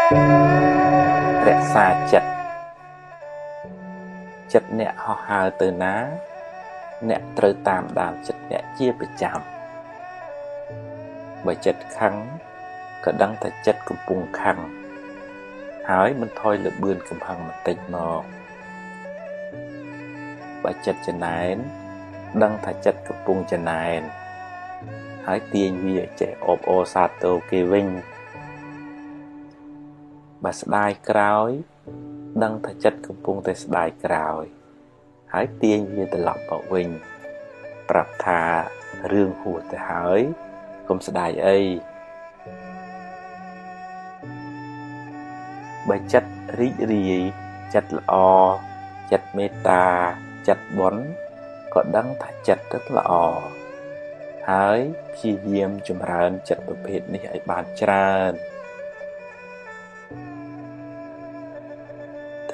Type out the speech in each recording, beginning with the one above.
រក្សាចិត្តចិត្តអ្នកហោះហើរទៅណាអ្នកត្រូវតាមដានចិត្តអ្នកជាប្រចាំបើចិត្តខឹងក៏ដឹងថាចិត្តកំពុងខឹងហើយមិនថយល្បឿនកំហឹងបន្តិចមកបើចិត្តចំណែនដឹងថាចិត្តកំពុងចំណែនហើយទាញវាឲ្យចេះអបអរសាទរគេវិញបើស្ដាយក្រោយដឹងថាចិត្តកំពុងតែស្ដាយក្រោយហើយទាញវាត្រឡប់មកវិញប្រាប់ថារឿងហួសទៅហើយកុំស្ដាយអីបើចិត្តរីករាយចិត្តល្អចិត្តមេត្តាចិត្តបុណ្យក៏ដឹងថាចិត្តទៅល្អហើយព្យាយាមចម្រើនចិត្តប្រភេទនេះឲ្យបានច្រើន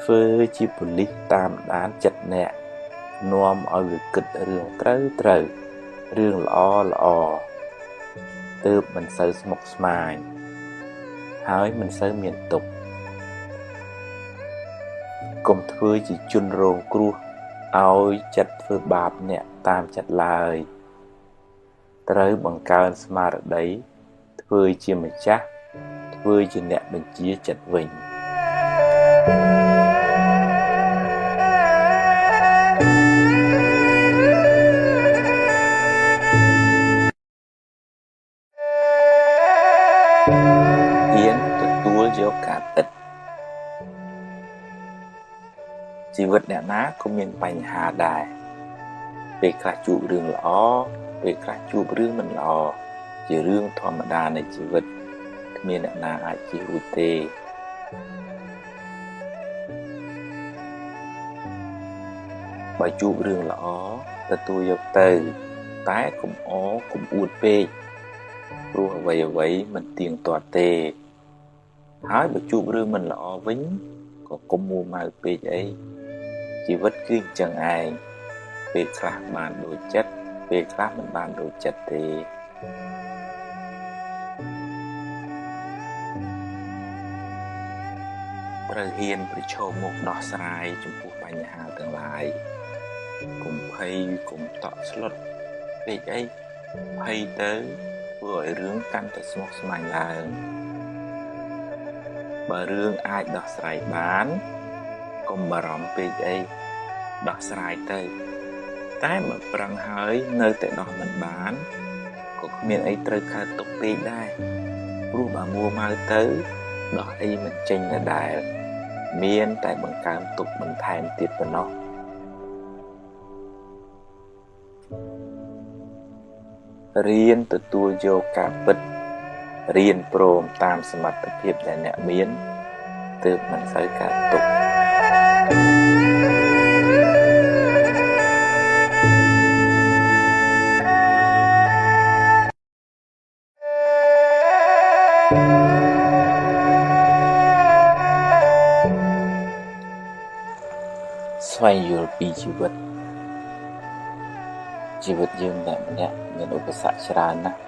ធ្វើជាប៉ូលីសតាមដានចិត្តអ្នកនាំឲ្យវាគិតរឿងត្រូវរឿងល្អល្អទើបមិនសូវស្មុគស្មាញហើយមិនសូវមានទុក្ខកុំធ្វើជាជនរងគ្រោះឲ្យចិត្តធ្វើបាបអ្នកតាមចិត្តឡើយត្រូវបង្កើនស្មារតីធ្វើជាម្ចាស់ធ្វើជាអ្នកបញ្ជាចិត្តវិញហ៊ានទទួលយកការពិតជីវិតអ្នកណាក៏មានបញ្ហាដែរពេលខ្លះជួបរឿងល្អពេលខ្លះជួបរឿងមិនល្អជារឿងធម្មតានៃជីវិតគ្មានអ្នកណាអាចជៀសរួចទេបើជួបរឿងល្អទទួលយកទៅតែកុំអកុំអួតពេកព្រោះអ្វីៗមិនទៀងទាត់ទេហើយបើជួបរឿងមិនល្អវិញក៏កុំមួម៉ៅពេកអីជីវិតគឺអញ្ចឹងឯងពេលខ្លះបានដូចចិត្តពេលខ្លះមិនបានដូចចិត្តទេត្រូវហ៊ានប្រឈមមុខដោះស្រាយចំពោះបញ្ហាទាំងឡាយកុំភ័យកុំតក់ស្លុតពេកអីភ័យទៅធ្វើឲ្យរឿងកាន់តែស្មុគស្មាញឡើងបើរឿងអាចដោះស្រាយបានកុំបារម្ភពេកអីដោះស្រាយទៅតែបើប្រឹងហើយនៅតែដោះមិនបានក៏គ្មានអីត្រូវកើតទុកពេកដែរព្រោះបើមួម៉ៅទៅដោះអីមិនចេញដដែលមានតែបង្កើនទុកបន្ថែមទៀតប៉ុណ្ណោះរៀនទទួលយកការពិតរៀនព្រមតាមសមត្ថភាពដែលអ្នកមានទើបមិនសូវកើតទុក្ខស្វែងយល់ពីជីវិតជីវិតយើងម្នាក់ៗមានឧបសគ្គច្រើនណាស់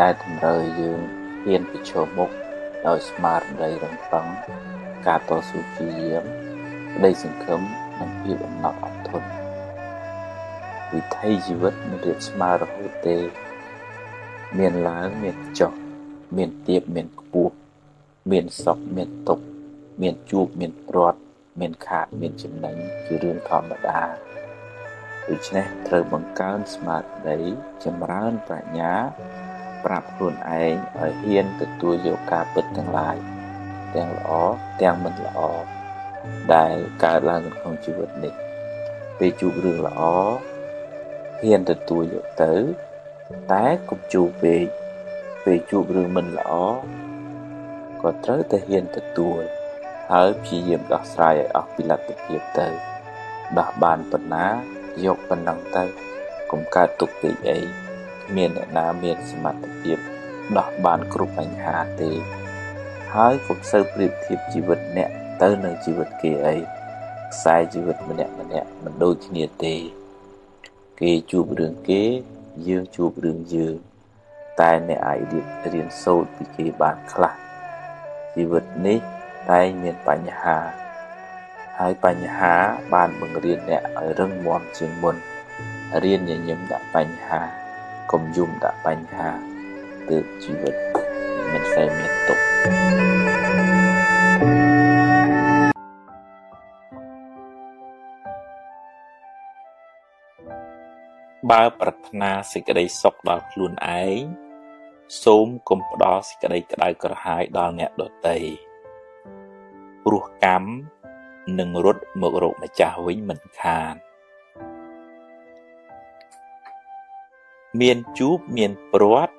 ដែលតម្រូវឲ្យយើងហ៊ានប្រឈមមុខដោយស្មារតីរឹងប៉ឹងការតស៊ូព្យាយាមក្តីសង្ឃឹមនិងភាពអំណត់អត់ធន់វិថីជីវិតមិនរាបស្មើរហូតទេមានឡើងមានចុះមានទាបមានខ្ពស់មានសុខមានទុក្ខមានជួបមានព្រាត់មានខាតមានចំណេញជារឿងធម្មតាដូច្នេះត្រូវបង្កើនស្មារតីចម្រើនប្រាជ្ញាប្រាប់ខ្លួនឯងឲ្យហ៊ានទទួលយកការពិតទាំងឡាយទាំងល្អទាំងមិនល្អដែលកើតឡើងក្នុងជីវិតនេះពេលជួបរឿងល្អហ៊ានទទួលយកទៅតែកុំជួបពេកពេលជួបរឿងមិនល្អក៏ត្រូវតែហ៊ានទទួលហើយព្យាយាមដោះស្រាយឲ្យអស់ពីលទ្ធភាពទៅដោះបានប៉ុណ្ណាយកប៉ុណ្ណឹងទៅកុំកើតទុកពេកអីគ្មានអ្នកណាមានសមត្ថភាពដោះបានគ្រប់បញ្ហាទេហើយកុំសូវប្រៀបធៀបជីវិតអ្នកទៅនឹងជីវិតគេអីខ្សែជីវិតម្នាក់ៗមិនដូចគ្នាទេគេជួបរឿងគេយើងជួបរឿងយើងតែអ្នកអាចរៀនសូត្រពីគេបានខ្លះ ជីវិតនេះតែងមានបញ្ហា ហើយបញ្ហាបានបង្រៀនអ្នកឲ្យរឹងមាំជាងមុន រៀនញញឹមដាក់បញ្ហា កុំយំដាក់បញ្ហា ទើបជីវិតមិនសូវមានទុក្ខ បើប្រាថ្នាសេចក្តីសុខដល់ខ្លួនឯង សូមកុំផ្ដល់សេចក្តីក្តៅក្រហាយដល់អ្នកដទៃ ព្រោះកម្មនឹងរត់មករកម្ចាស់វិញមិនខាន មានជួបមានព្រាត់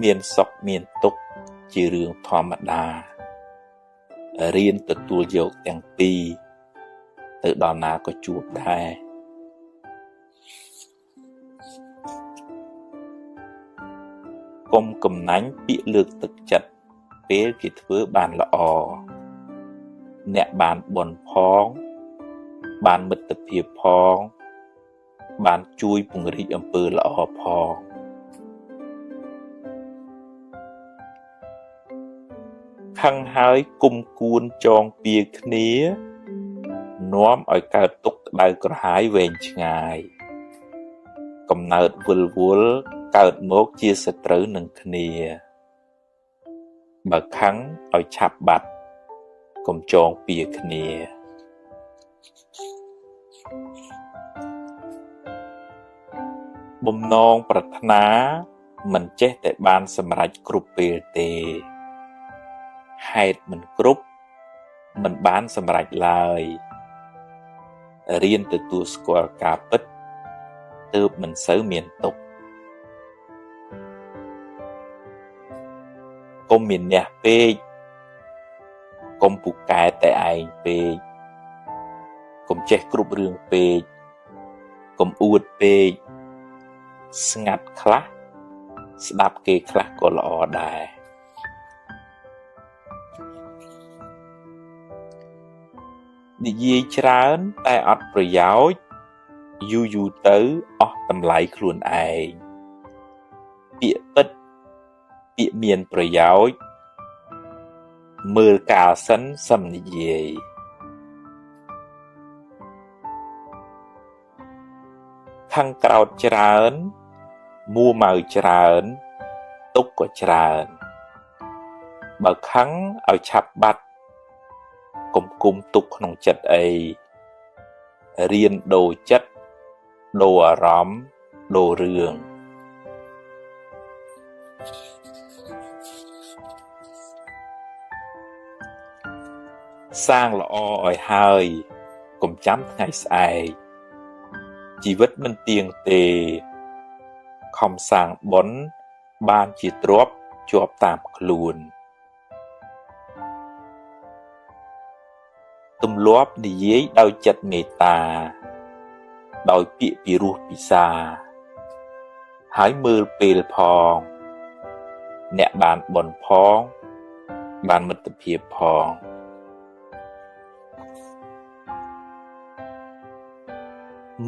មានសុខមានទុក្ខជារឿងធម្មតា រៀនទទួលយកទាំងពីរ ទៅដល់ណាក៏ជួបដែរ កុំកំណាញ់ពាក្យលើកទឹកចិត្តពេលគេធ្វើបានល្អ អ្នកបានបុណ្យផង បានមិត្តភាពផង បានជួយពង្រីកអំពើល្អផង ខឹងហើយគុំគួនចងពៀគ្នា នាំឲ្យកើតទុក្ខក្តៅក្រហាយវែងឆ្ងាយ កំណើតវិលវល់កើតមកជាសត្រូវនឹងគ្នា បើខឹងឲ្យឆាប់បាត់ កុំចងពៀគ្នា បំណងប្រាថ្នាមិនចេះតែបានសម្រេចគ្រប់ពេលទេ ហេតុមិនគ្រប់ មិនបានសម្រេចឡើយ រៀនទទួលស្គាល់ការពិត ទើបមិនសូវមានទុក្ខ កុំមានះពេក កុំពូកែតែឯងពេក កុំចេះគ្រប់រឿងពេក កុំអួតពេក ស្ងាត់ខ្លះ ស្ដាប់គេខ្លះក៏ល្អដែរ និយាយច្រើនតែអត់ប្រយោជន៍ យូរៗទៅអស់តម្លៃខ្លួនឯង ពាក្យពិត ពាក្យមានប្រយោជន៍ មើលកាលសិនសឹមនិយាយ ខឹងក្រោធច្រើន មួម៉ៅច្រើន ទុក្ខក៏ច្រើន បើខឹងឲ្យឆាប់បាត់ កុំគុំទុកក្នុងចិត្តអី រៀនដូរចិត្ត ដូរអារម្មណ៍ ដូររឿង សាងល្អឲ្យហើយ កុំចាំថ្ងៃស្អែក ជីវិតមិនទៀងទេ ខំសាងបុណ្យបានជាទ្រព្យជាប់តាមខ្លួន ទម្លាប់និយាយដោយចិត្តមេត្តា ដោយពាក្យពិរោះពិសា ហើយមើលពេលផង អ្នកបានបុណ្យផង បានមិត្តភាពផង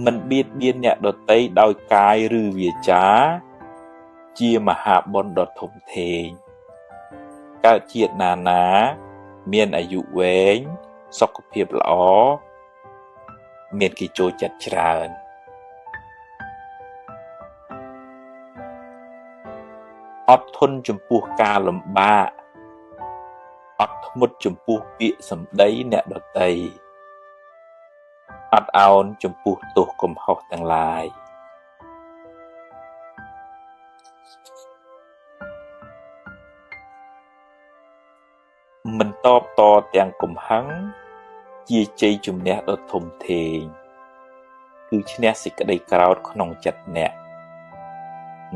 មិនបៀតបៀនអ្នកដទៃដោយកាយឬវាចា ជាមហាបុណ្យដ៏ធំធេង កើតជាតិណាណា មានអាយុវែង សុខភាពល្អ មានគេចូលចិត្តច្រើន អត់ធន់ចំពោះការលំបាក អត់ធ្មត់ចំពោះពាក្យសម្ដីអ្នកដទៃ អត់ឱនចំពោះទោសកំហុសទាំងឡាយ មិនតបតទាំងកំហឹង ជាជ័យជំនះដ៏ធំធេង គឺឈ្នះសេចក្តីក្រោធក្នុងចិត្តអ្នក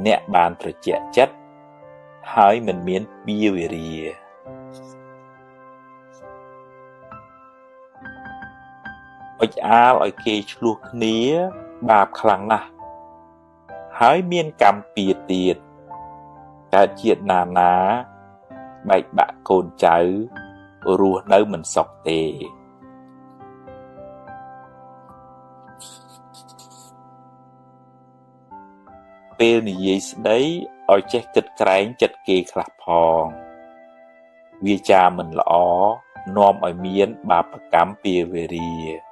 អ្នកបានត្រជាក់ចិត្ត ហើយមិនមានពៀវេរា អុចអាលឲ្យគេឈ្លោះគ្នា បាបខ្លាំងណាស់ ហើយមានកម្មពៀទៀត កើតជាតិណាណា បែកបាក់កូនចៅ រស់នៅមិនសុខទេ ពេលនិយាយស្ដីឲ្យចេះគិតក្រែងចិត្តគេខ្លះផង វាចាមិនល្អនាំឲ្យមានបាបកម្មពៀរវេរា។